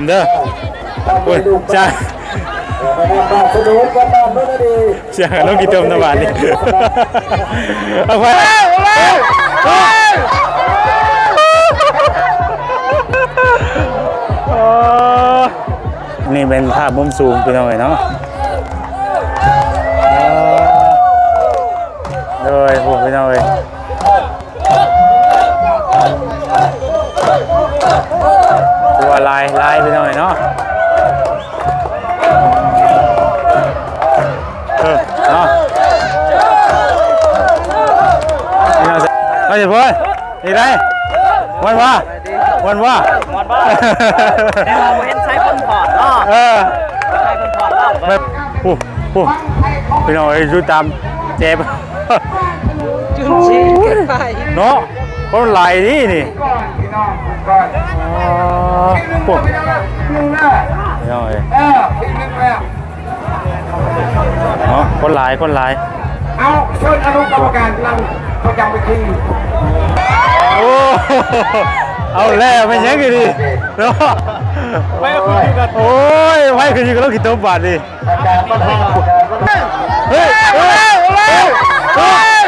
ເດີ ໂອ້ຍ ຈ້າ ສະໜູນກັບບ້ານໂນນນະດີ ສຽງລົງຂີ້ຕົມນະບາດນີ້ ເອົາໄປ ເອີ ນີ້ເປັນພາບມຸມສູງ ພີ່ນ້ອງເອີຍເນາະ ເອີ ໂດຍ ໂອ້ ພີ່ນ້ອງເອີຍ ຖືວ່າຫຼາຍ ຫຼາຍ ພີ່ນ້ອງເອີຍເນາະ ເອີ ເນາະ ພີ່ນ້ອງ ເອົາເດ ເອີ ນີ້ໄດ ມ່ວນບໍ່? ມ່ວນບໍ່? ມ່ວນບໍ່? ແຕ່ວ່າບໍ່ເຫັນໃສ່ເພິ່ນພອດເນາະ ເອີ ໃສ່ເພິ່ນພອດເນາະ ແບບ ໂອ້ ໂອ້ ພີ່ນ້ອງເອີຍ ຢູ່ຕາມແຈບ ຈຸນຊີເກັບໄປເນາະ ຄົນຫຼາຍນີ້ນີ້ ອໍ ໂອ້ ພີ່ນ້ອງເອີຍ ເນາະ ຄົນຫຼາຍ ຄົນຫຼາຍ ເອົາ ເຊີນອະນຸກຳມະການນຳປະຈຳເວທີ ໂອ້ ເອົາແລ້ວ ແມ່ນຫຍັງຢູ່ນີ້ເນາະ ໂອ້ຍ ໄຟຂຶ້ນຢູ່ກັບລົງຂີ້ຕົມບາດນີ້ ອາຈານປະທານ ອາຈານປະທານ ເຮີ້ຍ ເຮີ້ຍ ເຮີ້ຍ ເຮີ້ຍ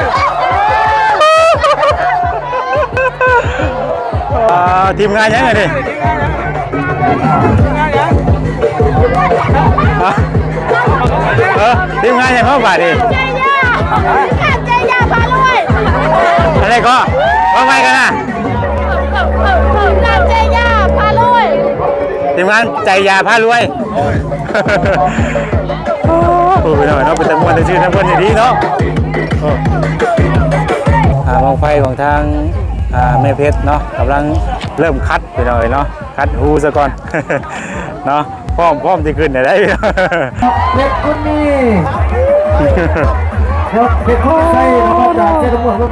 ອ່າ ທີມງານຫຍັງອັນນີ້? ຮະ? ເອີ ທີມງານຫຍັງເນາະບາດນີ້? ເຈຢາ ເຈຢາພາລວຍ ອັນໃດກໍ? ເວົ້າໃໝ່ກັນນະ? ເຈຢາພາລວຍ ທີມງານໃຈຢາພາລວຍ ໂອ້ ພີ່ນ້ອງເນາະ ເປັນຕາມ່ວນຊື່ນຳເພິ່ນດີເນາະ ໂອ້ ອ່າ ບັ້ງໄຟຂອງທາງ ອ່າ ແມ່ເພັດເນາະ ກຳລັງເລີ່ມຂັດ ພີ່ນ້ອງເອີຍເນາະ ຂັດຮູຊະກ່ອນເນາະ ພ້ອມ ພ້ອມທີ່ຂຶ້ນໄດ້ ເພັດຄຸນມີ ເພັດຄຸນໄຊ ມາຈາກເຊຕະໝວດ ເນາະ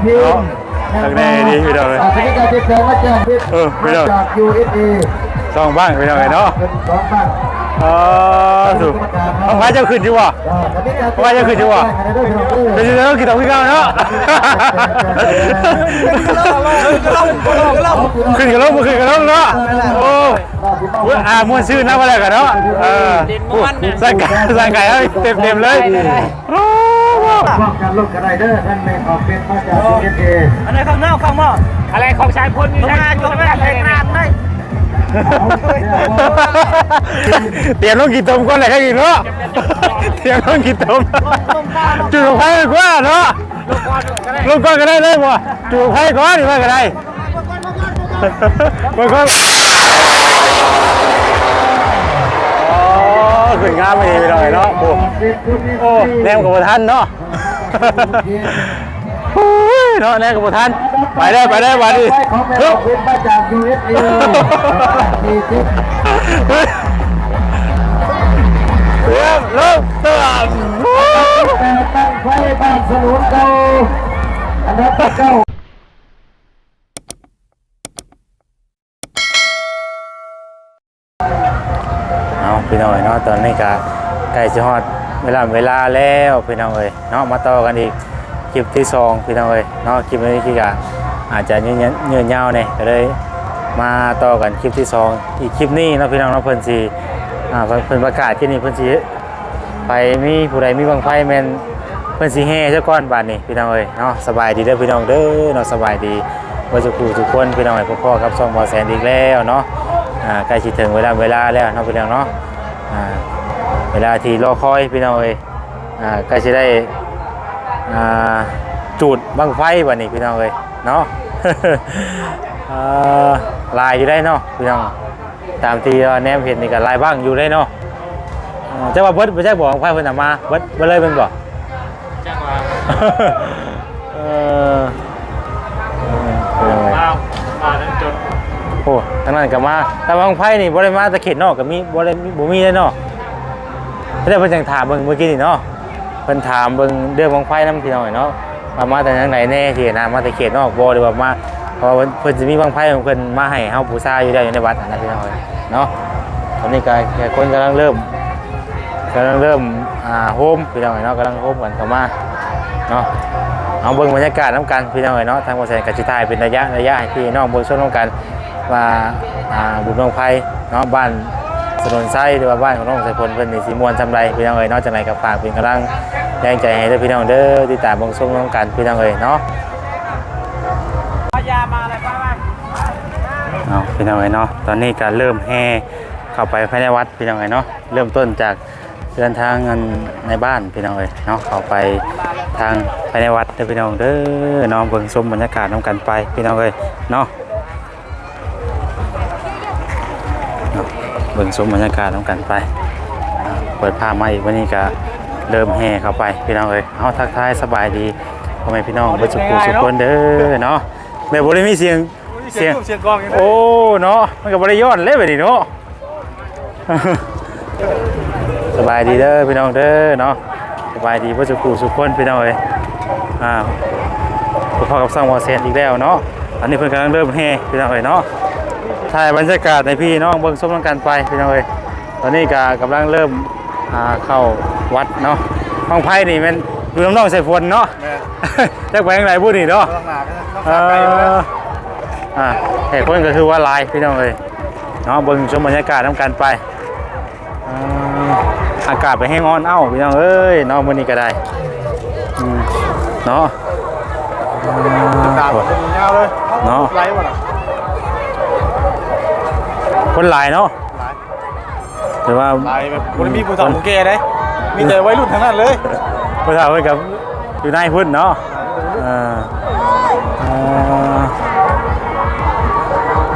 ຄັກແນ່ດີພີ່ນ້ອງເອີຍ ເອີ ພີ່ນ້ອງ ສອງບັ້ງພີ່ນ້ອງເອີຍເນາະ ເອີ ສຸ ບັ້ງໄຟເຈົ້າຂຶ້ນຢູ່ບໍ່? ວ່າຈະຂຶ້ນຢູ່ບໍ່? ເປັນຢູ່ແລ້ວ ກິນເຂົ້າຄືເກົ່າເນາະ ຂຶ້ນກະລົງ ບໍ່ຂຶ້ນກະລົງເນາະ ໂອ້ ອ່າ ມ່ວນຊື່ນນຳວ່າແລ້ວກັນເນາະ ເອີ ສາຍກາຍ ສາຍກາຍເຮົາເຕັມໆເລີຍ ໂອ້ ພ້ອມກັນລົງກະໄດ້ເດີ ທ່ານແມ່ນອອກເປັນມາຈາກ ຢູເອັສເອ ອັນໃດຂ້າງນອກຂ້າງນອກ ອາໄລຂອງຊາຍພົນ ມີໃຊ້ ຕຽມລົງຂີ້ຕົມກ່ອນແຫຼະ ໃຫ້ອີກເນາະ ຕຽມລົງຂີ້ຕົມ ຈູດໄຟກ່ອນເນາະ ລົງກ່ອນກໍໄດ້ເລີຍບໍ່ ຈູດໄຟກ່ອນນີ້ວ່າກໍໄດ້ ເບິ່ງກ່ອນ ໂອ້ ຂຶ້ນງາມອີ່ຫຼີພີ່ນ້ອງເອີຍເນາະ ໂອ້ ໂອ້ ແນມກໍບໍ່ທັນເນາະ ໂອ້ຍ ເນາະ ແນມກໍບໍ່ທັນ ໄປເດີ ໄປເດີ ບາດນີ້ ຮຶບ ເປັນມາຈາກ ຢູເອັສເອ ເລີ່ມ ເລີ່ມ ເລີ່ມ ແປດ ບັ້ງໄຟບ້ານສະໜູນເກົ່າ ອັນດັບທີເກົ້າ ເອົາ ພີ່ນ້ອງເອີຍເນາະ ຕອນນີ້ກະໃກ້ຊິຮອດເວລາ ເວລາແລ້ວ ພີ່ນ້ອງເອີຍເນາະ ມາຕໍ່ກັນອີກຄລິບທີສອງ ພີ່ນ້ອງເອີຍເນາະ ຄລິບນີ້ກະອາດຈະຍືດຍາວແດ່ ກະເລີຍມາຕໍ່ກັນຄລິບທີສອງ ອີກຄລິບນີ້ເນາະ ພີ່ນ້ອງເນາະ ເພິ່ນຊິ ອ່າ ເພິ່ນປະກາດຄລິບນີ້ ເພິ່ນຊິ ໃຜມີ ຜູ້ໃດມີບັ້ງໄຟແມ່ນເພິ່ນຊິແຫ່ຊະກ່ອນບາດນີ້ ພີ່ນ້ອງເອີຍເນາະ ສະບາຍດີເດີພີ່ນ້ອງເດີເນາະ ສະບາຍດີເບິດສູ່ຜູ້ສູ່ຄົນ ພີ່ນ້ອງເອີຍ ພົບພໍ້ກັບຊ່ອງບ່າວແສນອີກແລ້ວເນາະ ອ່າ ໃກ້ຊິເຖິງເວລາ ເວລາແລ້ວເນາະ ພີ່ນ້ອງເນາະ ອ່າ ເວລາທີ່ລໍຄອຍ ພີ່ນ້ອງເອີຍ ອ່າ ໃກ້ຊິໄດ້ ອ່າ ຈູດບັ້ງໄຟບາດນີ້ ພີ່ນ້ອງເອີຍເນາະ ເອີ ຫຼາຍຢູ່ໄດ໋ເນາະ ພີ່ນ້ອງ ຕາມທີ່ວ່າແນມເຫັນນີ້ກໍຫຼາຍບັ້ງຢູ່ເດ້ເນາະ ເອີ ຈັກວ່າເບິດບໍ່ ຈັກບໍ່ ບັ້ງໄຟເພິ່ນນຳມາເບິດ ເບິດເລີຍແມ່ນບໍ່? ຈັກວ່າ ເອີ ເອີ ມາ ມາທັງຈົນ ໂອ້ ທາງນັ້ນກໍມາ ແຕ່ບັ້ງໄຟນີ້ບໍ່ໄດ້ມາແຕ່ເຂດນອກກໍມີ ບໍ່ໄດ້ ບໍ່ມີເດ້ເນາະ ແຕ່ເພິ່ນຍັງຖາມເບິ່ງມື້ກີ້ນີ້ເນາະ ເພິ່ນຖາມເບິ່ງເລື່ອງບັ້ງໄຟນຳ ພີ່ນ້ອງເນາະ ວ່າມາແຕ່ທາງໃດແດ່ ຊິນະ ມາແຕ່ເຂດນອກບໍ່ ຫຼືວ່າມາ ເພາະວ່າເພິ່ນ ເພິ່ນຊິມີບັ້ງໄຟຂອງເພິ່ນມາໃຫ້ເຮົາບູຊາຢູ່ແລ້ວ ຢູ່ໃນວັດຫັ້ນນະ ພີ່ນ້ອງເອີຍເນາະ ຕອນນີ້ກໍແຂກຄົນກຳລັງເລີ່ມ ກຳລັງເລີ່ມ ອ່າ ໂຮມ ພີ່ນ້ອງເອີຍເນາະ ກຳລັງໂຮມກັນເຂົ້າມາເນາະ ເຮົາເບິ່ງບັນຍາກາດນຳກັນ ພີ່ນ້ອງເອີຍເນາະ ທາງບ່າວແສນກໍຊິຖ່າຍເປັນໄລຍະໆ ໃຫ້ພີ່ນ້ອງເບິ່ງຊົມນຳກັນ ວ່າ ອ່າ ບຸນບັ້ງໄຟເນາະ ບ້ານ ຖະໜົນໄຊ ຫຼືວ່າບ້ານຂອງນ້ອງສາຍຝົນເພິ່ນນີ້ຊິມ່ວນສ່ຳໃດພີ່ນ້ອງເອີຍເນາະ. ຈັ່ງໃດກໍຝາກເປັນກຳລັງແຮງໃຈໃຫ້ເດີພີ່ນ້ອງເດີ ຕິດຕາມເບິ່ງຊົມນຳກັນພີ່ນ້ອງເອີຍເນາະ. ເອົາ ພີ່ນ້ອງເອີຍເນາະ ຕອນນີ້ກໍເລີ່ມແຫ່ເຂົ້າໄປພາຍໃນວັດພີ່ນ້ອງເອີຍເນາະ. ເລີ່ມຕົ້ນຈາກເຮືອນທາງອັນໃນບ້ານພີ່ນ້ອງເອີຍເນາະ ເຂົ້າໄປທາງພາຍໃນວັດເດີພີ່ນ້ອງເດີເນາະ. ເບິ່ງຊົມບັນຍາກາດນຳກັນໄປພີ່ນ້ອງເອີຍເນາະ. ເນາະ ເບິ່ງຊົມບັນຍາກາດນຳກັນໄປ. ເປີດພາບມາອີກ ວັນນີ້ກະເລີ່ມແຫ່ເຂົ້າໄປພີ່ນ້ອງເອີຍ. ເຮົາທັກທາຍສະບາຍດີພໍ່ແມ່ພີ່ນ້ອງເບິດສູ່ຜູ້ສູ່ຄົນເດີເນາະ. ແບບບໍ່ໄດ້ມີສຽງ ສຽງ ສຽງກອງ ໂອ້ ເນາະ ມັນກໍບໍ່ໄດ້ຍ້ອນເລີຍບາດນີ້ເນາະ. ສະບາຍດີເດີພີ່ນ້ອງເດີເນາະ. ສະບາຍດີເບິດສູ່ຜູ້ສູ່ຄົນພີ່ນ້ອງເອີຍ. ອ່າ ພົບກັບຊ່ອງບໍ່ແຊນອີກແລ້ວເນາະ. ອັນນີ້ເພິ່ນກຳລັງເລີ່ມແຫ່ພີ່ນ້ອງເອີຍເນາະ. ຖ່າຍບັນຍາກາດໃຫ້ພີ່ນ້ອງເບິ່ງຊົມນຳກັນໄປພີ່ນ້ອງເອີຍ. ຕອນນີ້ກໍກຳລັງເລີ່ມ ອ່າ ເຂົ້າວັດເນາະ. ບັ້ງໄຟນີ້ແມ່ນຢູ່ນຳນ້ອງສາຍຝົນເນາະ. ແມ່ນ ຈັກໄປທາງໃດບຸນີ້ເນາະ. ເອີ ອ່າ ແຂກຄົນກໍຄືວ່າຫຼາຍພີ່ນ້ອງເອີຍເນາະ. ເບິ່ງຊົມບັນຍາກາດນຳກັນໄປ. ອ່າ ອາກາດກໍແຮງຮ້ອນເອົ້າພີ່ນ້ອງເອີຍເນາະ ມື້ນີ້ກໍໄດ້ເນາະ. ອືມ ເນາະ ອືມ ຍາວເລີຍເນາະ. ຄົນຫຼາຍເນາະ ຫຼາຍ ແຕ່ວ່າຫຼາຍແບບບໍ່ໄດ້ມີຜູ້ເຖົ້າຜູ້ແກ່ເດ້ ມີແຕ່ໄວລຸ້ນທັງນັ້ນເລີຍ. ຜູ້ເຖົ້າເພິ່ນກໍຢູ່ໃນພຸ້ນເນາະ. ເອີ ເອີ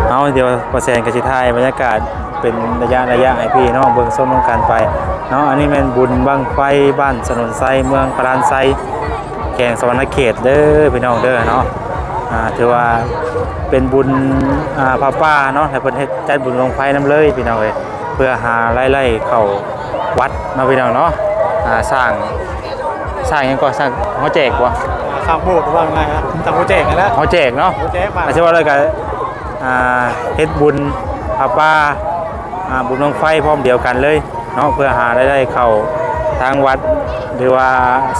ເອົາ ດຽວບໍ່ແຊນກໍຊິຖ່າຍບັນຍາກາດເປັນໄລຍະໆ ໃຫ້ພີ່ນ້ອງເບິ່ງຊົມນຳກັນໄປເນາະ. ອັນນີ້ແມ່ນບຸນບັ້ງໄຟບ້ານສະໜົນໄຊ ເມືອງພະລານໄຊ ແຂວງສະຫວັນນະເຂດເດີພີ່ນ້ອງເດີເນາະ. ອ່າ ຖືວ່າເປັນບຸນ ອ່າ ຜ້າປ່າເນາະ ໃຫ້ເພິ່ນເຮັດຈັດບຸນບັ້ງໄຟນຳເລີຍພີ່ນ້ອງເອີຍ ເພື່ອຫາລາຍໄດ້ເຂົ້າວັດເນາະພີ່ນ້ອງເນາະ. ອ່າ ສ້າງ ສ້າງຫຍັງກໍ ສ້າງຫໍແຈກບໍ່ ສ້າງໂບດວ່າງ່າຍນະ ສ້າງຫໍແຈກຫັ້ນແຫຼະ ຫໍແຈກເນາະ ຫໍແຈກ ອາ ຊິວ່າແລ້ວກໍ ອ່າ ເຮັດບຸນຜ້າປ່າ ອ່າ ບຸນບັ້ງໄຟພ້ອມດຽວກັນເລີຍເນາະ ເພື່ອຫາລາຍໄດ້ເຂົ້າທາງວັດ ຫຼືວ່າ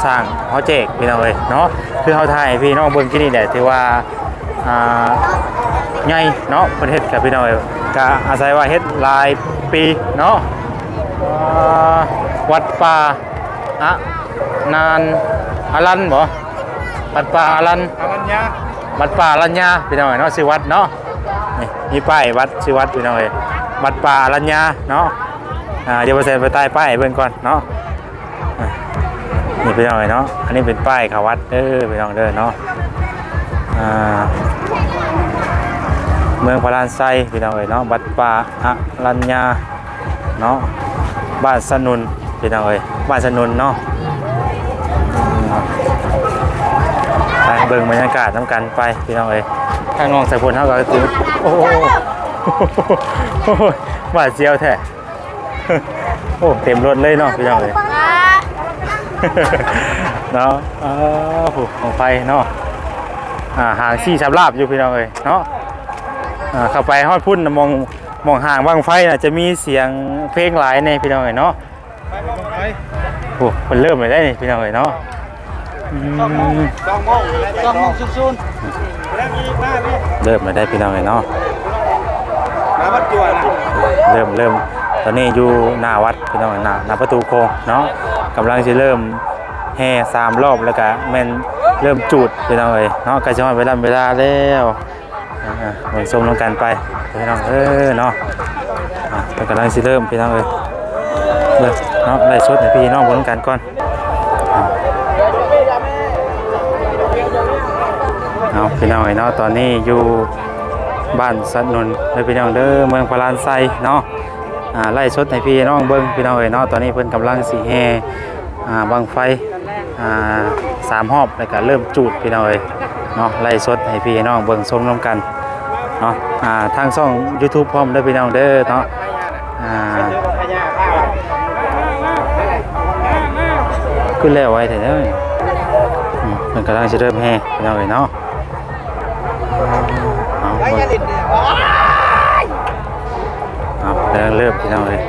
ສ້າງຫໍແຈກພີ່ນ້ອງເອີຍເນາະ. ຄືເຮົາຖ່າຍໃຫ້ພີ່ນ້ອງເບິ່ງກີ້ນີ້ແຫຼະ ຖືວ່າ ອ່າ ໃຫຍ່ເນາະ ເພິ່ນເຮັດກັບພີ່ນ້ອງເອີຍ ກະອາໄສວ່າເຮັດຫຼາຍປີເນາະ. ອ່າ ວັດປ່າອະນານ ອາລັນບໍ່ ວັດປ່າອາລັນ ອາລັນຍາ ວັດປ່າອາລັນຍາພີ່ນ້ອງເອີຍເນາະ ຊື່ວັດເນາະ. ນີ້ມີປ້າຍວັດ ຊື່ວັດພີ່ນ້ອງເອີຍ ວັດປ່າອາລັນຍາເນາະ. ອ່າ ດຽວບໍ່ແຊນໄປຖ່າຍປ້າຍໃຫ້ເບິ່ງກ່ອນເນາະ. ອ່ະ ນີ້ພີ່ນ້ອງເອີຍເນາະ ອັນນີ້ເປັນປ້າຍເຂົ້າວັດເດີພີ່ນ້ອງເດີເນາະ. ອ່າ ເມືອງພະລານໄຊພີ່ນ້ອງເອີຍເນາະ ວັດປ່າອະລັນຍາເນາະ ບ້ານສະໜຸນພີ່ນ້ອງເອີຍ ບ້ານສະໜຸນເນາະ. ໄປເບິ່ງບັນຍາກາດນຳກັນໄປພີ່ນ້ອງເອີຍ. ທາງນ້ອງສາຍຝົນເຮົາກໍຄື ໂອ້ໂຫ ຫວາດສຽວແທ້. ໂອ້ ເຕັມລົດເລີຍເນາະພີ່ນ້ອງເອີຍ ເນາະ. ເອີ ຜູ້ບັ້ງໄຟເນາະ ອ່າ ຫາງສີ່ສາມລາບຢູ່ພີ່ນ້ອງເອີຍເນາະ. ອ່າ ເຂົ້າໄປຮອດພຸ້ນນະ ໝ່ອງ ໝ່ອງຫາງບັ້ງໄຟນະ ຈະມີສຽງເພງຫຼາຍແດ່ພີ່ນ້ອງເອີຍເນາະ. ໂອ້ ເພິ່ນເລີ່ມແລ້ວເດ້ນີ້ພີ່ນ້ອງເອີຍເນາະ. ອືມ ສອງໂມງ ສອງໂມງສູນໆ ເລີ່ມແລ້ວເດ້ພີ່ນ້ອງເອີຍເນາະ. ເລີ່ມ ເລີ່ມ ຕອນນີ້ຢູ່ໜ້າວັດພີ່ນ້ອງເອີຍ ໜ້າ ໜ້າປະຕູໂຄງເນາະ. ກຳລັງຊິເລີ່ມແຫ່ສາມລອບ ແລ້ວກະແມ່ນເລີ່ມຈູດພີ່ນ້ອງເອີຍເນາະ. ໃກ້ຊິຮອດເວລາ ເວລາແລ້ວ. ອ່າ ເບິ່ງຊົມນຳກັນໄປພີ່ນ້ອງເອີຍເນາະ. ອ່າ ເພິ່ນກຳລັງຊິເລີ່ມພີ່ນ້ອງເອີຍ ເບິ່ງເນາະ ໄລຟ໌ສົດໃຫ້ພີ່ນ້ອງເບິ່ງນຳກັນກ່ອນ. ອ່າ ເອົາ ພີ່ນ້ອງເອີຍເນາະ ຕອນນີ້ຢູ່ບ້ານສະໜຸນເດີພີ່ນ້ອງເດີ ເມືອງພະລານໄຊເນາະ. ອ່າ ໄລຟ໌ສົດໃຫ້ພີ່ນ້ອງເບິ່ງພີ່ນ້ອງເອີຍເນາະ ຕອນນີ້ເພິ່ນກຳລັງຊິແຫ່ ອ່າ ບັ້ງໄຟ ອ່າ ສາມຮອບ ແລ້ວກະເລີ່ມຈູດພີ່ນ້ອງເອີຍເນາະ. ໄລຟ໌ສົດໃຫ້ພີ່ນ້ອງເບິ່ງຊົມນຳກັນເນາະ. ອ່າ ທາງຊ່ອງຢູທູບພ້ອມເດີພີ່ນ້ອງເດີເນາະ. ອ່າ ຄືແລ້ວໄວແທ້ເດີ. ອືມ ເພິ່ນກຳລັງຊິເລີ່ມແຫ່ພີ່ນ້ອງເອີຍເນາະ. ເອົາ ເບິ່ງ ເອົາ ກຳລັງເລີ່ມພີ່ນ້ອງເອີຍ.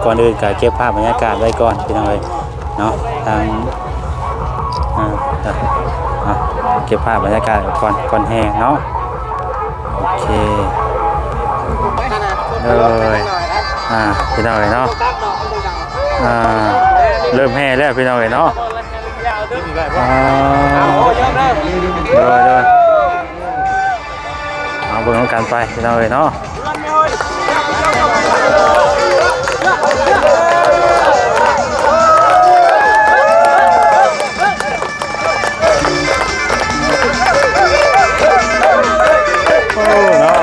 ກ່ອນອື່ນກໍເກັບພາບບັນຍາກາດໄວ້ກ່ອນພີ່ນ້ອງເອີຍເນາະ ທາງ ອ່າ ເກັບພາບບັນຍາກາດກ່ອນ ກ່ອນແຫ່ເນາະ. ໂອເຄ ໂດຍ ອ່າ ພີ່ນ້ອງເອີຍເນາະ ອ່າ ເລີ່ມແຫ່ແລ້ວພີ່ນ້ອງເອີຍເນາະ. ອ່າ ໂດຍ ໂດຍ ເອົາເບິ່ງນຳກັນໄປພີ່ນ້ອງເອີຍເນາະ. ໂອ້ ເນາະ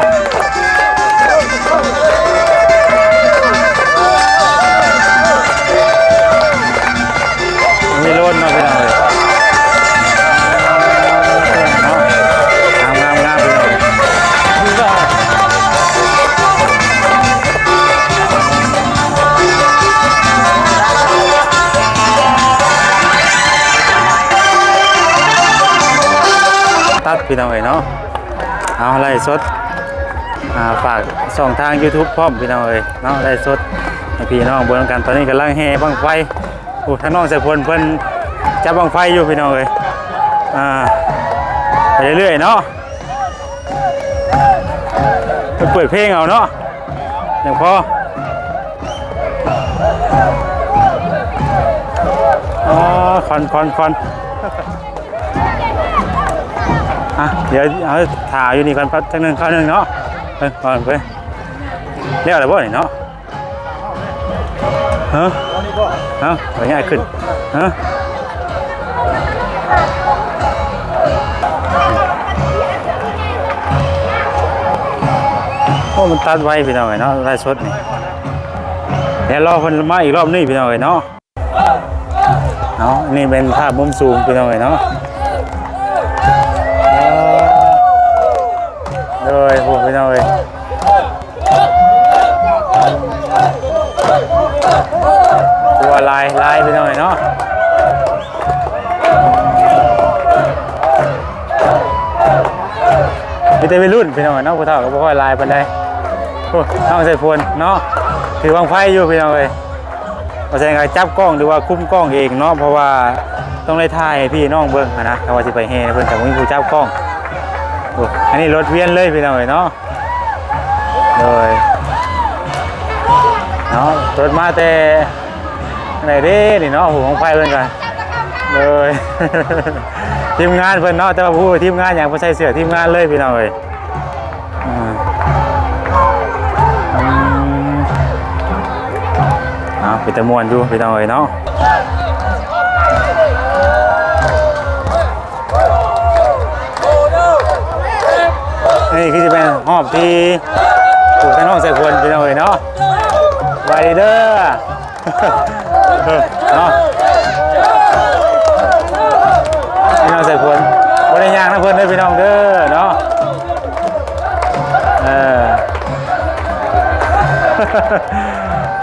ມີໂລນເນາະພີ່ນ້ອງເອີຍ ເນາະ ງາມໆໆ ພີ່ນ້ອງເອີຍ. ຕັດພີ່ນ້ອງເອີຍເນາະ ເອົາໄລຟ໌ສົດ ອ່າ ຝາກຊ່ອງທາງຢູທູບພ້ອມພີ່ນ້ອງເອີຍເນາະ ໄລຟ໌ສົດໃຫ້ພີ່ນ້ອງເບິ່ງນຳກັນ. ຕອນນີ້ກຳລັງແຫ່ບັ້ງໄຟ ໂອ້ ທາງນ້ອງສາຍຝົນເພິ່ນຈັບບັ້ງໄຟຢູ່ພີ່ນ້ອງເອີຍ ອ່າ ໄປເລື້ອຍໆເນາະ. ເພິ່ນເປີດເພງເອົາເນາະ ຍັງພໍ ອໍ ຄວັນ ຄວັນ ຄວັນ ອ່ະ ດຽວເຮົາຖ້າຢູ່ນີ້ກ່ອນ ແປັບໜຶ່ງ ຄາວໜຶ່ງເນາະ. ເອີ ກ່ອນໄປ ແລ້ວແລ້ວບໍ່ນີ້ເນາະ? ຮະ? ເອົ້າ ໄປງ່າຍຂຶ້ນ ຮະ? ໂອ້ ມັນຕັດໄວພີ່ນ້ອງເອີຍເນາະ ໄລຟ໌ສົດນີ້. ດຽວລໍເພິ່ນມາອີກລອບໜຶ່ງພີ່ນ້ອງເອີຍເນາະ. ເອົາ ນີ້ເປັນພາບມຸມສູງພີ່ນ້ອງເອີຍເນາະ. ໂດຍ ໂອ້ ພີ່ນ້ອງເອີຍ ຖືວ່າຫຼາຍ ຫຼາຍພີ່ນ້ອງເອີຍເນາະ. ມີແຕ່ໄວລຸ້ນພີ່ນ້ອງເອີຍເນາະ ຜູ້ເຖົ້າກໍບໍ່ຄ່ອຍຫຼາຍປານໃດ. ໂອ້ ນ້ອງສາຍຝົນເນາະ ຖືບັ້ງໄຟຢູ່ພີ່ນ້ອງເອີຍ. ບໍ່ແຊງກໍຈັບກ້ອງ ຫຼືວ່າຄຸມກ້ອງເອງເນາະ ເພາະວ່າຕ້ອງໄດ້ຖ່າຍໃຫ້ພີ່ນ້ອງເບິ່ງຫັ້ນນະ ຖ້າວ່າຊິໄປແຫ່ເພິ່ນກໍບໍ່ມີຜູ້ຈັບກ້ອງ. ໂອ້ ອັນນີ້ລົດວຽນເລີຍພີ່ນ້ອງເອີຍເນາະ. ໂດຍ ເນາະ ລົດມາແຕ່ ອັນໃດເດ້ນີ້ເນາະ ໂອ້ ບັ້ງໄຟເພິ່ນກໍ ໂດຍ ທີມງານເພິ່ນເນາະ ແຕ່ວ່າບໍ່ຮູ້ວ່າທີມງານຫຍັງ ບໍ່ໃສ່ເສື້ອທີມງານເລີຍພີ່ນ້ອງເອີຍ. ອືມ ອືມ ເອົາ ເປັນຕາມ່ວນຢູ່ພີ່ນ້ອງເອີຍເນາະ. ນີ້ຄືຊິແມ່ນຮອບທີ່ ໂອ້ ທາງນ້ອງສາຍຝົນພີ່ນ້ອງເອີຍເນາະ. ສະບາຍດີເດີ ເນາະ ພີ່ນ້ອງສາຍຝົນ ບໍ່ໄດ້ຍ່າງນຳເພິ່ນເດີພີ່ນ້ອງເດີເນາະ. ເອີ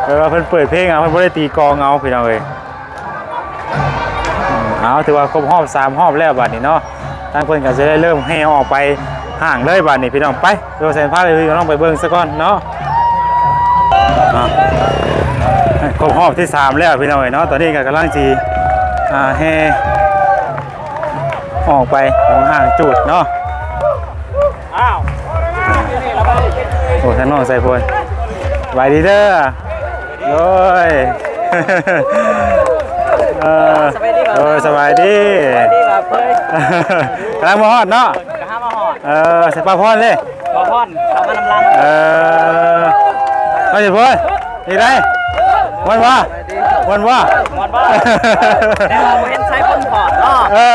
ແບບວ່າເພິ່ນເປີດເພງເອົາ ເພິ່ນບໍ່ໄດ້ຕີກອງເອົາພີ່ນ້ອງເອີຍ. ເອົາ ຖືວ່າຄົບຮອບສາມຮອບແລ້ວບາດນີ້ເນາະ ທາງເພິ່ນກໍຈະໄດ້ເລີ່ມແຫ່ອອກໄປຫ້າງເລີຍບາດນີ້ພີ່ນ້ອງ. ໄປ ດຽວແຊງພາໄປພີ່ນ້ອງໄປເບິ່ງຊະກ່ອນເນາະ. ອ່າ ຄົບຮອບທີສາມແລ້ວພີ່ນ້ອງເອີຍເນາະ ຕອນນີ້ກໍກຳລັງຊິ ອ່າ ແຫ່ອອກໄປຂອງຫ້າງຈູດເນາະ. ອ້າວ ໂອ້ ທາງນ້ອງໃສ່ໂພຍ ສະບາຍດີເດີ. ໂດຍ ເອີ ສະບາຍດີ ໂດຍ ສະບາຍດີ ສະບາຍດີ ກຳລັງມາຮອດເນາະ ກະຫາມາຮອດ ເອີ ໃສ່ປ້າພອນເດ້ ປ້າພອນ ເຂົ້າມານຳຫຼັງ ເອີ ເອົາຊິໂພຍ ເຮັດໄດ ມ່ວນບໍ່ ມ່ວນບໍ່ ມ່ວນບໍ່ ແຕ່ວ່າບໍ່ເຫັນໃສ່ຄົນພອນເນາະ ເອີ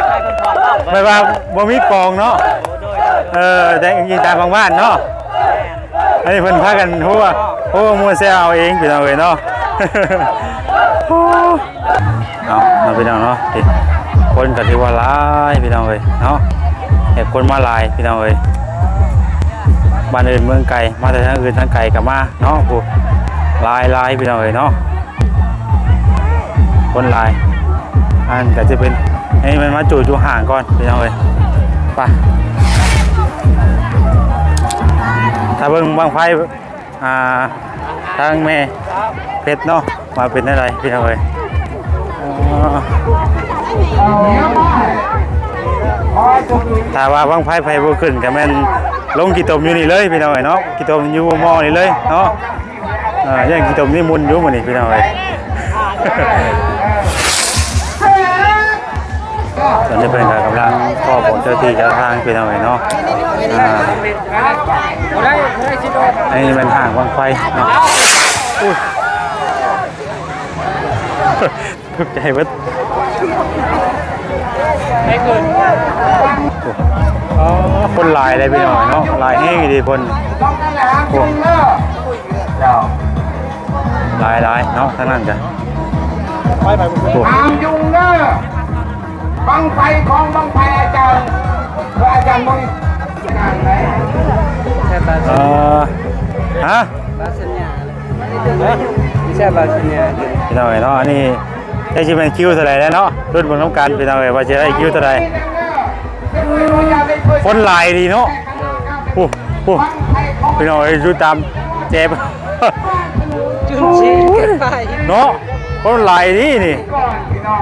ໃສ່ຄົນພອນເນາະ ແບບວ່າບໍ່ມີກອງເນາະ ໂດຍ ໂດຍ ເອີ ແຕ່ກິນຕາມບາງບ້ານເນາະ ແມ່ນ ອັນນີ້ເພິ່ນພາກັນ ໂອ້ ໂອ້ ມ່ວນແຊວເອົາເອງພີ່ນ້ອງເອີຍເນາະ ເອົາເນາະ ພີ່ນ້ອງເນາະ ຄົນກໍຖືວ່າຫຼາຍພີ່ນ້ອງເອີຍເນາະ ແຂກຄົນມາຫຼາຍພີ່ນ້ອງເອີຍ ບ້ານອື່ນເມືອງໄກ ມາແຕ່ທາງອື່ນທາງໄກກໍມາເນາະ ໂອ້ ຫຼາຍໆ ພີ່ນ້ອງເອີຍເນາະ ຄົນຫຼາຍ ອັນກໍຈະເປັນ ອັນນີ້ແມ່ນມາຈູດຢູ່ຫ້າງກ່ອນພີ່ນ້ອງເອີຍ ໄປ ຖ້າເບິ່ງບັ້ງໄຟ ອ່າ ທາງແມ່ເພັດເນາະ ວ່າເປັນແນວໃດພີ່ນ້ອງເອີຍ. ຖ້າວ່າບັ້ງໄຟໄຜບໍ່ຂຶ້ນກໍແມ່ນລົງຂີ້ຕົມຢູ່ນີ້ເລີຍພີ່ນ້ອງເອີຍເນາະ, ຂີ້ຕົມຢູ່ໝໍ້ນີ້ເລີຍເນາະ. ເອີ ຢ່າງຂີ້ຕົມນີ້ໝຸ່ນຢູ່ມື້ນີ້ພີ່ນ້ອງເອີຍ. ຕອນນີ້ເພິ່ນກໍກຳລັງຂໍບອກເຈົ້າທີ່ເຈົ້າທາງພີ່ນ້ອງເອີຍເນາະ. ອ່າ ອັນນີ້ແມ່ນຫ້າງບັ້ງໄຟເນາະ. ອຸ້ຍ ຕົກໃຈເບິດ. ອໍ ຄົນຫຼາຍເດ້ພີ່ນ້ອງເນາະ, ຫຼາຍແຮງອີ່ຫຼີຄົນ. ໂອ້ ຫຼາຍໆເນາະ ທາງນັ້ນກະ ໂອ້ ຫ້າມຫຍຸ້ງເດີ ບັ້ງໄຟຂອງບັ້ງໄຟອາຈານ ພະອາຈານມົ້ງ ເອີ ຮະ ບາສັນຍາ ວິຊາບາສັນຍາ ພີ່ນ້ອງເອີຍເນາະ. ອັນນີ້ ຈັກຊິແມ່ນຄິວເທົ່າໃດແລ້ວເນາະ, ລຸ້ນເບິ່ງນຳກັນພີ່ນ້ອງເອີຍ ວ່າຊິໄດ້ຄິວເທົ່າໃດ. ຄົນຫຼາຍດີເນາະ. ໂອ້ ໂອ້ ພີ່ນ້ອງເອີຍ ຢູ່ຕາມແຈບ ຈຸນຊີກັນໄປເນາະ, ຄົນຫຼາຍດີນີ້. ອໍ ໂອ້ ພີ່ນ້ອ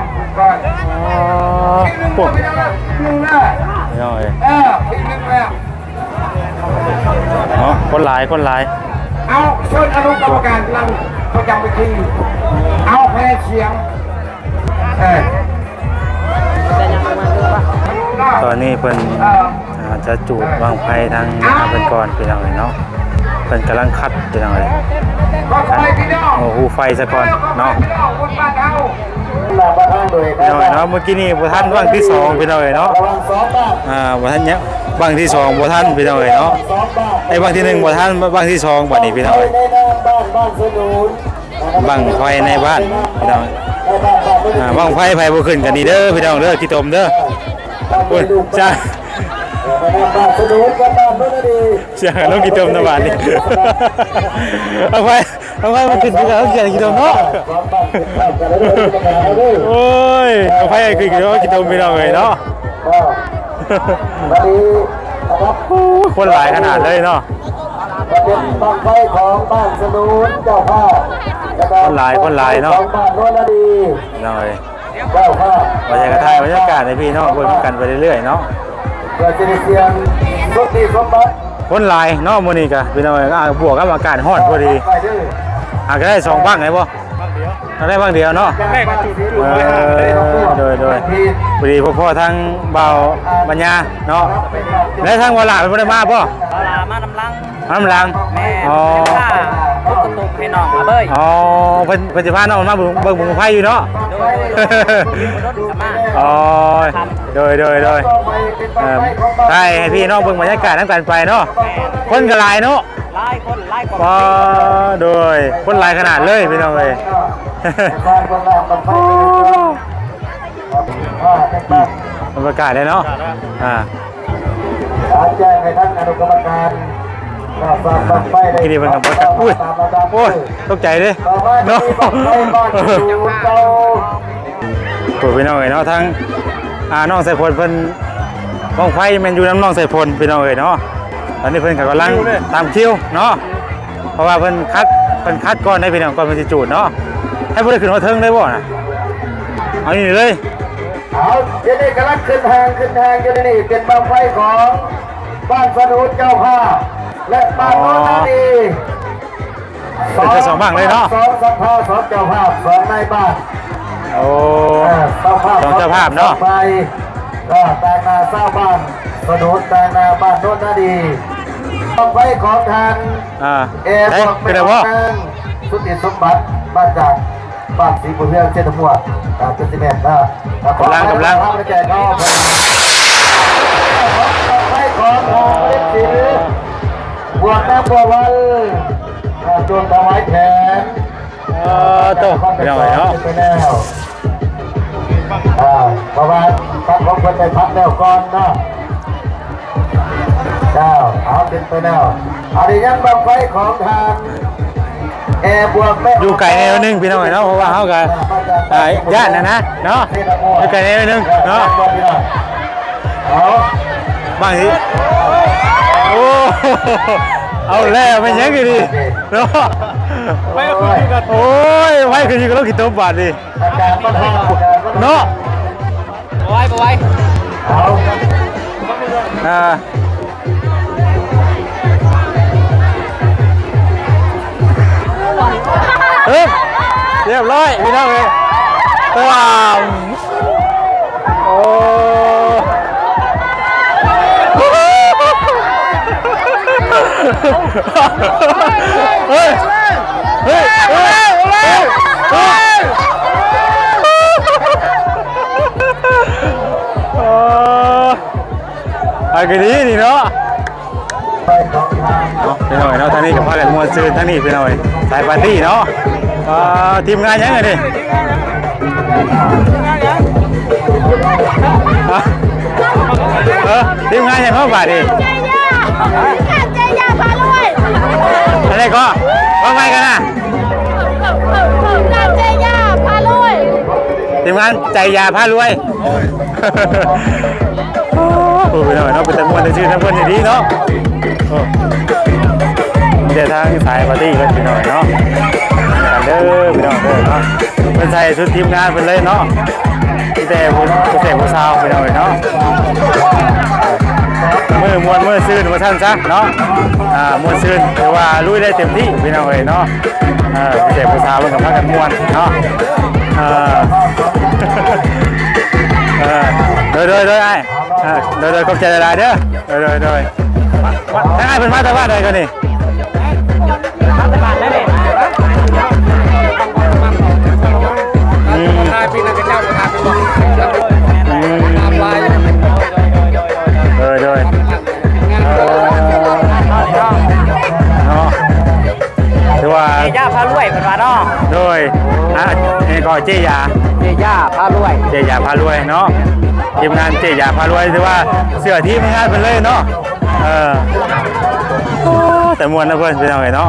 ງເອີຍ ເນາະ ຄົນຫຼາຍ ຄົນຫຼາຍ. ເອົາ ເຊີນອະນຸກຳມະການນັ່ງປະຈຳເວທີ ເອົາຄະແນນສຽງ. ເອີ ຕອນນີ້ເພິ່ນ ເອີ ອ່າ ຈະຈູດບັ້ງໄຟທາງເພິ່ນກ່ອນ ພີ່ນ້ອງເອີຍເນາະ. ເພິ່ນກຳລັງຄັດ ພີ່ນ້ອງເອີຍ ຄັດຫົວຮູໄຟຊະກ່ອນເນາະ. ພີ່ນ້ອງເອີຍເນາະ ເມື່ອກີ້ນີ້ບໍ່ທັນບັ້ງທີສອງ ພີ່ນ້ອງເອີຍເນາະ. ອ່າ ບໍ່ທັນຍັງ ບັ້ງທີສອງບໍ່ທັນ ພີ່ນ້ອງເອີຍເນາະ. ໄອ້ບັ້ງທີໜຶ່ງບໍ່ທັນ ບັ້ງທີສອງບັດນີ້ ພີ່ນ້ອງເອີຍ. ບັ້ງໄຟໃນບ້ານ ພີ່ນ້ອງ. ອ່າ ບັ້ງໄຟໃຜບໍ່ຂຶ້ນກໍນີ້ເດີ ພີ່ນ້ອງເດີ ຂີ້ຕົມເດີ. ໂອ້ຍ ຈ້າ ສຽງລົງຂີ້ຕົມນະບາດນີ້. ເອົາໄຟ ເອົາໄຟມາຂຶ້ນຄືເກົ່າ ສຽງຂີ້ຕົມເນາະ. ໂອ້ຍ ເອົາໄຟຂຶ້ນຄືເກົ່າ ຂີ້ຕົມ ພີ່ນ້ອງເອີຍເນາະ. ໂອ້ ຄົນຫຼາຍຂະໜາດເລີຍເນາະ. ເປັນບັ້ງໄຟຂອງບ້ານສະໜູນເຈົ້າພາບ ແລ້ວກໍ ຄົນຫຼາຍ ຄົນຫຼາຍເນາະ ຂອງບ້ານໂນນນາດີ ນ້ອຍ ເຈົ້າພາບ. ວ່າຈະກະຖ່າຍບັນຍາກາດໃຫ້ພີ່ນ້ອງເບິ່ງນຳກັນໄປເລື້ອຍໆເນາະ ເພື່ອຈະໄດ້ສຽງສົມດີສົມບັດ. ຄົນຫຼາຍເນາະມື້ນີ້ກະ ພີ່ນ້ອງເອີຍ ອ່າ ບວກກັບອາກາດຮ້ອນພໍດີ. ອ່າ ກະໄດ້ສອງບັ້ງໄດ້ບໍ່? ບັ້ງດຽວ ໄດ້ບັ້ງດຽວເນາະ. ແມ່ກະຈຸດ ເອີ ໂດຍໆ ພໍດີພໍພໍທາງບ່າວບັນຍາເນາະ ແລະທາງບ່າວຫຼ້າເພິ່ນບໍ່ໄດ້ມາບໍ່? ບ່າວຫຼ້າມານຳຫຼັງ ມານຳຫຼັງ. ແມ່ນ ອໍ ເພິ່ນຊິພາ ເພິ່ນກໍຕົກໃຫ້ນ້ອງມາເບີຍ. ອໍ ເພິ່ນ ເພິ່ນຊິພານ້ອງມາເບິ່ງ ເບິ່ງບັ້ງໄຟຢູ່ເນາະ. ໂດຍໆ ໂດຍໆ ເພິ່ນກໍມາ. ອໍ ຄ່ຳ ໂດຍໆ ໂດຍ ເອີ ຖ່າຍໃຫ້ພີ່ນ້ອງເບິ່ງບັນຍາກາດນຳກັນໄປເນາະ. ແມ່ນ ຄົນກໍຫຼາຍເນາະ. ຫຼາຍຄົນ ຫຼາຍກວ່າ ອໍ ໂດຍ ຄົນຫຼາຍຂະໜາດເລີຍ ພີ່ນ້ອງເອີຍ. ບັນຍາກາດເດ້ເນາະ ອ່າ ແຈ້ງໃຫ້ທາງອະນຸກຳມະການ ອ່າ ສ້າງບັ້ງໄຟໄດ້ ທີ່ນີ້ເພິ່ນກໍບໍ່ຈັກ ອຸ້ຍ ໂອ້ຍ ຕົກໃຈເດ້ເນາະ. ໂອ້ ພີ່ນ້ອງເອີຍເນາະ ທາງ ອ່າ ນ້ອງສາຍຝົນເພິ່ນ ບັ້ງໄຟແມ່ນຢູ່ນຳນ້ອງສາຍຝົນ ພີ່ນ້ອງເອີຍເນາະ. ຕອນນີ້ເພິ່ນກໍກຳລັງຕາມຄິວເນາະ ເພາະວ່າເພິ່ນຄັດ ເພິ່ນຄັດກ່ອນໄດ໋ ພີ່ນ້ອງ ກ່ອນເພິ່ນຊິຈູດເນາະ. ໃຫ້ບໍ່ໄດ້ຂຶ້ນຮອດເທິງໄດ້ບໍ່ນະ? ເອົານີ້ເລີຍ. ເອົາ ດຽວນີ້ກຳລັງຂຶ້ນແຮງ ຂຶ້ນແຮງຢູ່ ນີ້ເປັນບັ້ງໄຟຂອງບ້ານສະໜູນເຈົ້າພາບ ແລະ ບ້ານໂນນນາດີ. ເປັນແຕ່ສອງບັ້ງເລີຍເນາະ ສອງສະພາ ສອງເຈົ້າພາບ ສອງນາຍບ້ານ. ໂອ້ ເອີ ເຈົ້າພາບ ສອງເຈົ້າພາບເນາະ ສອງຝ່າຍ ເອີ ຕ່າງໜ້າຊາວບ້ານສະໜູນ ຕ່າງໜ້າບ້ານໂນນນາດີ. ບັ້ງໄຟຂອງທ່ານ ອ່າ ແອ ເປັນໄດ້ບໍ່? ສຸດທິສົມບັດ ມາຈາກ ບ້ານສີບຸນເຮືອງ ເຊດຕະມົວ ອ່າ ເຈັດສິບແປດນະ ກຳລັງ ກຳລັງ ໄປຂອງເອັຟຊີ ບວກນຳບົວວັນ ອ່າ ໂຈນຖວາຍແຂນ ເອີ ໂຕ ພີ່ນ້ອງເອີຍເນາະ ໄປແລ້ວ ອ່າ ເພາະວ່າທາງຂອງເພິ່ນໄດ້ພັກແລ້ວກ່ອນເນາະ. ເຈົ້າ ເອົາ ຂຶ້ນໄປແລ້ວ. ອັນນີ້ຍັງບັ້ງໄຟຂອງທ່ານແອບວກແມ່ ຢູ່ໄກແນວໜຶ່ງ ພີ່ນ້ອງເອີຍເນາະ ເພາະວ່າເຮົາກໍ ອ່າ ຢ້ານນະນະເນາະ ຢູ່ໄກແນວໜຶ່ງເນາະ. ເອົາ ບາງທີ ໂອ້ ເອົາແລ້ວ ແມ່ນຫຍັງອີກນີ້ເນາະ. ໂອ້ຍ ໄວຂຶ້ນຢູ່ກັບລົງຂີ້ຕົມບາດນີ້ເນາະ. ບໍ່ໄວ ບໍ່ໄວ. ອ່າ ເອີບ ຮຽບຮ້ອຍ ພີ່ນ້ອງເອີຍ. ໂອ້ ເຮີ້ຍ ເຮີ້ຍ ເຮີ້ຍ ເຮີ້ຍ ເຮີ້ຍ ເອີ ໄປກໍດີນີ້ເນາະ. ເນາະ ພີ່ນ້ອງເອີຍເນາະ ທາງນີ້ກໍພາກັນມ່ວນຊື່ນ ທາງນີ້ພີ່ນ້ອງເອີຍ ສາຍປາຕີ້ເນາະ. ອ່າ ທີມງານຫຍັງອັນນີ້? ຮະ? ເອີ ທີມງານຫຍັງເນາະບາດນີ້? ເຈຢາ ເຈຢາພາລວຍ. ອັນໃດກໍ? ເວົ້າໃໝ່ກັນນະ. ເຈຢາພາລວຍ. ທີມງານໃຈຢາພາລວຍ. ໂອ້ ພີ່ນ້ອງເນາະ ເປັນຕາມ່ວນຊື່ນນຳເພິ່ນອີ່ຫຼີເນາະ. ໂອ້ ມີແຕ່ທາງສາຍປາຕີ້ເພິ່ນ ພີ່ນ້ອງເນາະ ກັນເດີ ພີ່ນ້ອງເດີເນາະ. ເພິ່ນໃສ່ຊຸດທີມງານເພິ່ນເລີຍເນາະ ມີແຕ່ຜູ້ ຜູ້ແຊບຜູ້ສາວ ພີ່ນ້ອງເນາະ. ມື້ມ່ວນມື້ຊື່ນວ່າຊັ້ນຊະເນາະ. ອ່າ ມ່ວນຊື່ນ ຖືວ່າລຸຍໄດ້ເຕັມທີ່ ພີ່ນ້ອງເອີຍເນາະ. ເອີ ຜູ້ແຊບຜູ້ສາວເພິ່ນກໍພາກັນມ່ວນເນາະ. ເອີ ເອີ ໂດຍ ໂດຍ ໂດຍ ອ້າຍ. ອ່າ ໂດຍ ໂດຍ ຂອບໃຈຫຼາຍໆເດີ. ໂດຍ ໂດຍ ໂດຍ. ທາງອ້າຍເພິ່ນມາແຕ່ບ້ານໃດກໍນີ້? ອືມ ອືມ ໂດຍ ໂດຍ ເນາະ. ຖືວ່າເຈຢາພາລວຍເພິ່ນວ່າເນາະ. ໂດຍ ອ່າ ນີ້ກໍເຈຢາ ເຈຢາພາລວຍ ເຈຢາພາລວຍເນາະ. ທີມງານເຈຢາພາລວຍ ຖືວ່າເຊື່ອທີມງານເພິ່ນເລີຍເນາະ. ເອີ ໂອ້ ແຕ່ມ່ວນນະເພິ່ນ ພີ່ນ້ອງເອີຍເນາະ.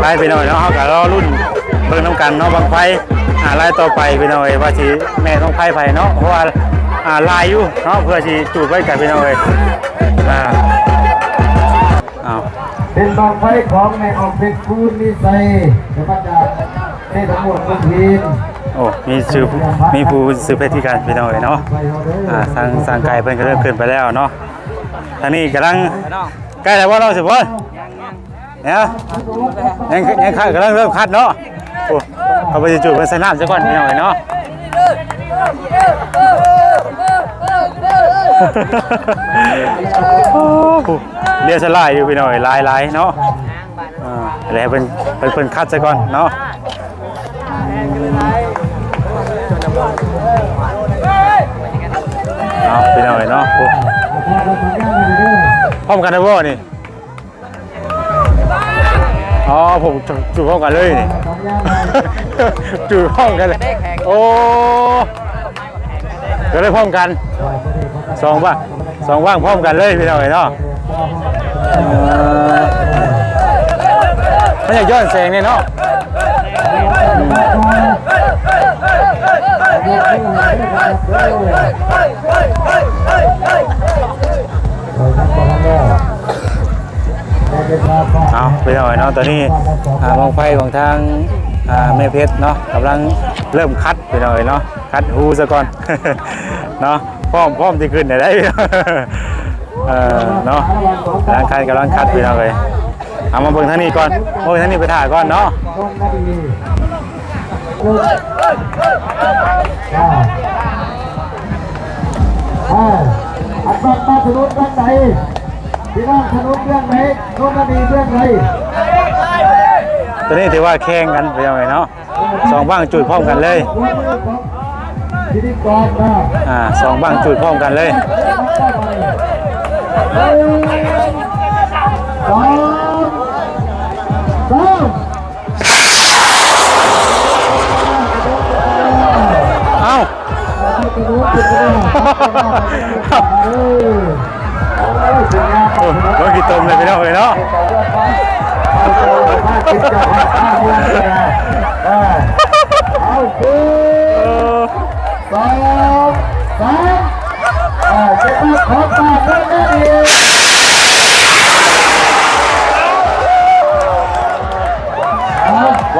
ໄປ ພີ່ນ້ອງເອີຍເນາະ ເຮົາກໍລໍລຸ້ນເບິ່ງນຳກັນເນາະ ບັ້ງໄຟ ອ່າ ລາຍຕໍ່ໄປ ພີ່ນ້ອງເອີຍ ວ່າຊິແມ່ນບັ້ງໄຟໃຜເນາະ ເພາະວ່າ ອ່າ ຫຼາຍຢູ່ເນາະ ເພື່ອຊິຈູດໄວ້ກັນ ພີ່ນ້ອງເອີຍ. ອ່າ ອ້າວ ເປັນບັ້ງໄຟຂອງແມ່ອອກເປັນຄູນມີໄຊ ແລະ ມາຈາກເທດຕຳຫຼວດເມືອງພີນ. ໂອ້ ມີຊື່ ມີຜູ້ຊື່ເພດຄືກັນ ພີ່ນ້ອງເອີຍເນາະ. ອ່າ ທາງ ທາງໄກເພິ່ນກໍເລີ່ມຂຶ້ນໄປແລ້ວເນາະ. ທາງນີ້ກຳລັງໃກ້ແລ້ວບໍ່ ນ້ອງສົມພອນ? ເນາະ ຍັງ ຍັງ ຍັງ ກຳລັງເລີ່ມຄັດເນາະ. ໂອ້ ເຂົາໄປຈູດເພິ່ນໃສ່ນ້ຳຊະກ່ອນ ພີ່ນ້ອງເອີຍເນາະ. ໂອ້ ລຽວສະຫຼາຍຢູ່ ພີ່ນ້ອງເອີຍ ຫຼາຍໆເນາະ. ອ່າ ໃຫ້ເພິ່ນ ເພິ່ນ ເພິ່ນຄັດຊະກ່ອນເນາະ. ເອົາ ພີ່ນ້ອງເອີຍເນາະ. ໂອ້ ພ້ອມກັນແລ້ວບໍ່ນີ້? ອໍ ຜົມ ຈູດພ້ອມກັນເລີຍນີ້ ຈູດພ້ອມກັນເລີຍ. ໂອ້ ກໍເລີຍພ້ອມກັນ ສອງບ້າງ ສອງບ້າງພ້ອມກັນເລີຍ ພີ່ນ້ອງເອີຍເນາະ. ເອີ ມັນຢາກຍ້ອນແສງແດ່ເນາະ. ເອົາ ພີ່ນ້ອງເອີຍເນາະ ຕອນນີ້ ອ່າ ບັ້ງໄຟຂອງທາງ ອ່າ ແມ່ເພັດເນາະ ກຳລັງເລີ່ມຄັດ ພີ່ນ້ອງເອີຍເນາະ ຄັດຮູຊະກ່ອນເນາະ. ພ້ອມ ພ້ອມທີ່ຂຶ້ນໄດ້ ເອີ ເນາະ ກຳລັງຄັດ ກຳລັງຄັດ ພີ່ນ້ອງເອີຍ. ເອົາ ມາເບິ່ງທາງນີ້ກ່ອນ ເບິ່ງທາງນີ້ໄປຖ້າກ່ອນເນາະ. ອ່າ ອ່າ ອັນນັ້ນມາຖະໜົນທາງໃດ ພີ່ນ້ອງ ຖະໜົນເບື້ອງໃດ ໂນນນະດີເບື້ອງໃດ? ຕອນນີ້ຖືວ່າແຂ່ງກັນ ພີ່ນ້ອງເອີຍເນາະ ສອງບ້າງຈູດພ້ອມກັນເລີຍ. ພິທີກອນນະ ອ່າ ສອງບ້າງຈູດພ້ອມກັນເລີຍ. ສອງ ສາມ ເອົ້າ ໂອ້ຍ ເບິ່ງຂີ້ຕົມເລີຍ ພີ່ນ້ອງເອີຍເນາະ. ເອີ ເອົາ ສອງ ສາມ ອ່າ ເກັບມາຂອງປາກເລີຍນະ.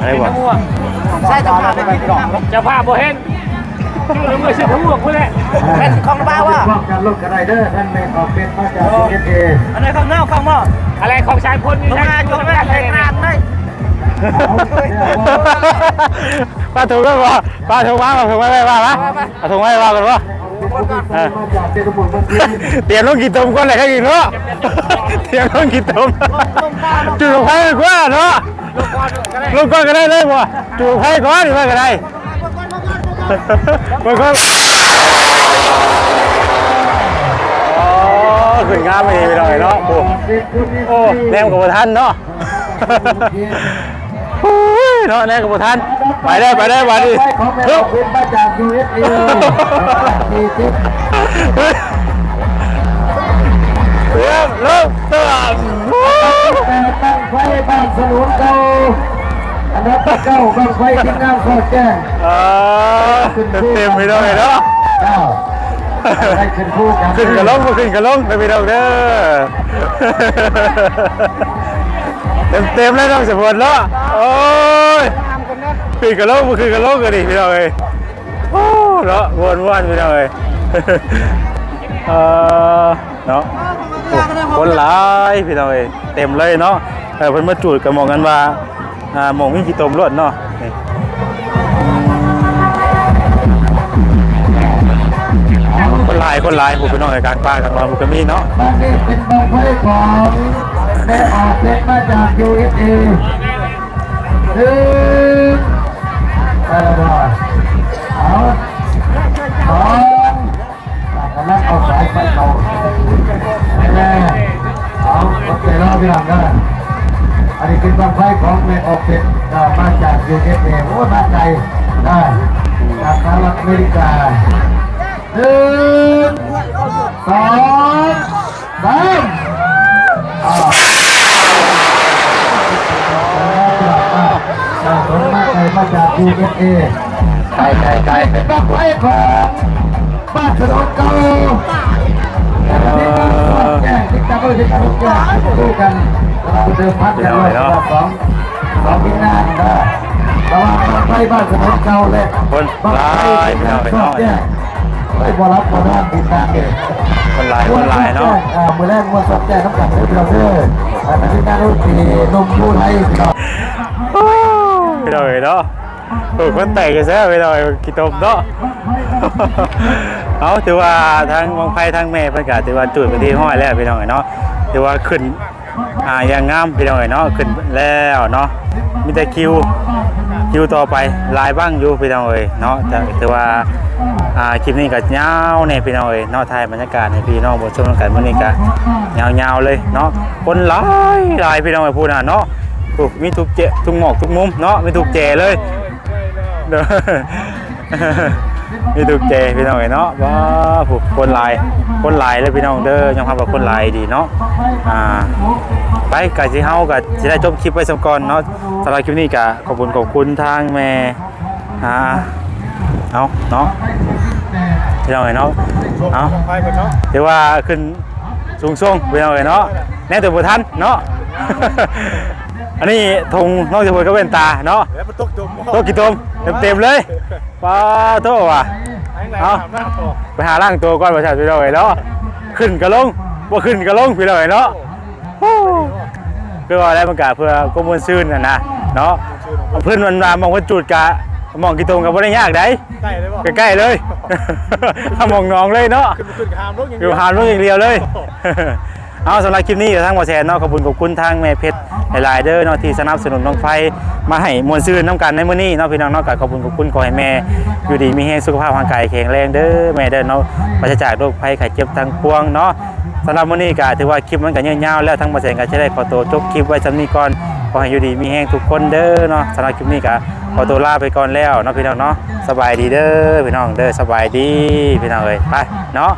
ອະໄລວະ ໃສ່ເຈົ້າພາບໄປກິນ ເຈົ້າພາບບໍ່ເຫັນ ຈຸດລະເມີດຊິຜູ້ພວກພຸ້ນແຫຼະ ແມ່ນຂອງລາວວະ ພ້ອມກັນລົງກໍໄດ້ເດີ ທ່ານແມ່ນອອກເປັນມາຈາກ ເອັສເອ ອັນນີ້ຂອງເຮົາຂອງໝໍ ອະໄລຂອງຊາຍພົນນີ້ ລົງມາ ລົງມາໃສ່ການເລີຍ ປາຖົງໄວ້ບໍ່ ປາຖົງມາ ປາຖົງໄວ້ ວ່າມາ ປາຖົງໄວ້ ວ່າກັນບໍ່ ເອີ ຕຽມລົງຂີ້ຕົມກ່ອນແຫຼະ ໃຄອີກເນາະ ຕຽມລົງຂີ້ຕົມ ຈູດຂອງໃຜກ່ອນເນາະ ລົງກ່ອນກໍໄດ້ເລີຍບໍ່ ຈູດຂອງໃຜກ່ອນນີ້ວ່າກໍໄດ້ ເບິ່ງກ່ອນ ໂອ້ ຂຶ້ນງາມອີ່ຫຼີພີ່ນ້ອງເນາະ ໂອ້ ໂອ້ ແນມກໍບໍ່ທັນເນາະ ໂອ້ຍ ເນາະ ແນກກໍບໍ່ທັນ. ໄປເດີ ໄປເດີ ບາດນີ້. ຂອງແມ່ອອກເປັນມາຈາກ ຢູເອສເອ ສີ່ສິບ ເລີ່ມ ເລີ່ມຕົ້ນ. ແປດ ບັ້ງໄຟບ້ານສະໜູນເກົ່າ ອັນດັບທີເກົ້າ ບັ້ງໄຟທີມງານສອດແຈ້ງ. ເອີ ເຕັມໆ ໄປເລີຍເນາະ. ເຈົ້າ ໄດ້ຂຶ້ນຄູ່ກັນ ຂຶ້ນກະລົງ ບໍ່ຂຶ້ນກະລົງເດີພີ່ນ້ອງເດີ. ເຕັມໆ ເລີຍນ້ອງສະເພິນເນາະ. ໂອ້ຍ ຂຶ້ນກະລົງ ບໍ່ຂຶ້ນກະລົງກັນນີ້ພີ່ນ້ອງເອີຍ. ໂອ້ ເນາະ ມ່ວນໆ ພີ່ນ້ອງເອີຍ. ເອີ ເນາະ ຄົນຫຼາຍພີ່ນ້ອງເອີຍ ເຕັມເລີຍເນາະ. ເອີ ເພິ່ນມາຈູດກະໝ່ອງກັນວ່າ ອ່າ ໝ່ອງມີຂີ້ຕົມໂລດເນາະ. ນີ້ ຄົນຫຼາຍ ຄົນຫຼາຍ ຜູ້ພີ່ນ້ອງເອີຍ ກາງປ່າກາງດອນ ຜູ້ກໍມີເນາະ. ບັດນີ້ເປັນບັ້ງໄຟຂອງແມ່ອອກເປັນມາຈາກ ຢູເອສເອ ໜຶ່ງ ເອົາ ສອງ ກຳລັງເອົາສາຍໄຟເຂົ້າ ແນ່ ເອົາ ຂອບໃຈເນາະພີ່ນ້ອງເດີ. ອັນນີ້ເປັນບັ້ງໄຟຂອງແມ່ອອກເປັນ ເອີ ມາຈາກ ຢູເອສເອ ໂອ້ຍ ມາໄກ ເອີ ຈາກສະຫະລັດອາເມລິກາ. ໜຶ່ງ ສອງ ສາມ ອ່າ ເອີ ມາໄກ ມາຈາກ ຢູເອສເອ ໄກໆໆ ເປັນບັ້ງໄຟຂອງ ບ້ານສະໜູນເກົ່າ ແຕ່ວ່າມີການສອດແຈ້ງ ຕິດຕາມເບິ່ງ ຕິດຕາມເບິ່ງ ເບິ່ງກັນ ລະຫວ່າງເດີມພັນກັນລະຫວ່າງສອງ ສອງທີມງານເດີ ລະຫວ່າງບັ້ງໄຟບ້ານສະໜູນເກົ່າ ແລະ ຄົນຫຼາຍພີ່ນ້ອງເອີຍເນາະ. ໂອ້ຍ ບໍ່ຫຼັບບໍ່ນອນ ຕິດຕາມເດີ ຄົນຫຼາຍ ຄົນຫຼາຍເນາະ. ເອີ ມື້ແລງມາສອດແຈ້ງນຳກັນເດີພີ່ນ້ອງເດີ ເອີ ທີມງານດົນຕີໜຸ່ມພູໄທ ພີ່ນ້ອງ ພີ່ນ້ອງເອີຍເນາະ. ໂອ້ ຄົນແຕກກະແຊະ ພີ່ນ້ອງເອີຍ ຂີ້ຕົມເນາະ. ເອົາ ຖືວ່າທາງບັ້ງໄຟທາງແມ່ເພິ່ນກະຖືວ່າຈູດເປັນທີ່ຮຽບຮ້ອຍແລ້ວ ພີ່ນ້ອງເອີຍເນາະ. ຖືວ່າຂຶ້ນ ອ່າ ຢ່າງງາມ ພີ່ນ້ອງເອີຍເນາະ. ຂຶ້ນແລ້ວເນາະ ມີແຕ່ຄິວ ຄິວຕໍ່ໄປ ຫຼາຍບັ້ງຢູ່ ພີ່ນ້ອງເອີຍເນາະ. ຖືວ່າ ອ່າ ຄລິບນີ້ກະຍາວແນ່ ພີ່ນ້ອງເອີຍເນາະ. ຖ່າຍບັນຍາກາດໃຫ້ພີ່ນ້ອງເບິ່ງຊົມນຳກັນ ມື້ນີ້ກະຍາວໆ ເລີຍເນາະ. ຄົນຫຼາຍໆ ພີ່ນ້ອງເອີຍ ພຸ້ນນະເນາະ. ໂອ້ ມີທຸກເຈະ ທຸກໝອກ ທຸກມຸມເນາະ ມີທຸກແຈເລີຍ ມີທຸກແຈ ພີ່ນ້ອງເອີຍເນາະ. ວ້າ ຜູ້ຄົນຫຼາຍ ຄົນຫຼາຍເລີຍພີ່ນ້ອງເດີ ຍອມຮັບວ່າຄົນຫຼາຍອີ່ຫຼີເນາະ. ອ່າ ໄປ ກະຊິ ເຮົາກະຊິໄດ້ຈົບຄລິບໄວ້ສ່ຳກ່ອນເນາະ. ສຳລັບຄລິບນີ້ກະຂອບຄຸນ ຂອບຄຸນທາງແມ່ ອ່າ ເອົາເນາະ ພີ່ນ້ອງເອີຍເນາະ. ເອົາ ຖືວ່າຂຶ້ນສູງສົ່ງ ພີ່ນ້ອງເອີຍເນາະ ແນມຕົວບໍ່ທັນເນາະ. ອັນນີ້ຖົງນ້ອງຈະເປີດກັບແວ່ນຕາເນາະ ແລ້ວມັນຕົກຈົມ ຕົກຂີ້ຕົມເຕັມໆ ເລີຍ. ປາໂທ້ວ່າ ເອົາ ໄປຫາລ້າງຕົວກ່ອນວ່າຊັ້ນ ພີ່ນ້ອງເອີຍເນາະ. ຂຶ້ນກະລົງ ບໍ່ຂຶ້ນກະລົງ ພີ່ນ້ອງເອີຍເນາະ. ໂອ້ ຄືວ່າແລ້ວ ມັນກະເພື່ອຄວາມມ່ວນຊື່ນຫັ້ນນະເນາະ. ເພິ່ນ ມັນວ່າໝ່ອງເພິ່ນຈູດກະ ໝ່ອງຂີ້ຕົມກະບໍ່ໄດ້ຍາກໃດ ໃກ້ເລີຍ ໃກ້ໆ ເລີຍ ຫາໝ່ອງໜອງເລີຍເນາະ ຂຶ້ນ ຂຶ້ນຫາມລົງຢ່າງດຽວ ຢູ່ຫາມລົງຢ່າງດຽວເລີຍ. ເອົາ ສຳລັບຄລິບນີ້ກະທາງບໍ່ແສນເນາະ ຂອບຄຸນ ຂອບຄຸນທາງແມ່ເພັດຫຼາຍໆ ເດີເນາະ ທີ່ສະໜັບສະໜູນບັ້ງໄຟມາໃຫ້ມ່ວນຊື່ນນຳກັນໃນມື້ນີ້ເນາະ ພີ່ນ້ອງເນາະ. ກະຂອບຄຸນ ຂອບຄຸນ ຂໍໃຫ້ແມ່ຢູ່ດີມີແຮງ ສຸຂະພາບຮ່າງກາຍແຂງແຮງເດີແມ່ເດີເນາະ ປາສະຈາກໂລກໄພໄຂ້ເຈັບທັງປວງເນາະ. ສຳລັບມື້ນີ້ກະຖືວ່າຄລິບມັນກະຍືດຍາວແລ້ວ ທາງບໍ່ແສນກະຈະໄດ້ຂໍໂຕຈົບຄລິບໄວ້ສ່ຳນີ້ກ່ອນ. ຂໍໃຫ້ຢູ່ດີມີແຮງທຸກຄົນເດີເນາະ. ສຳລັບຄລິບນີ້ກະຂໍໂຕລາໄປກ່ອນແລ້ວເນາະ ພີ່ນ້ອງເນາະ. ສະບາຍດີເດີພີ່ນ້ອງເດີ ສະບາຍດີພີ່ນ້ອງເອີຍ ໄປເນາະ.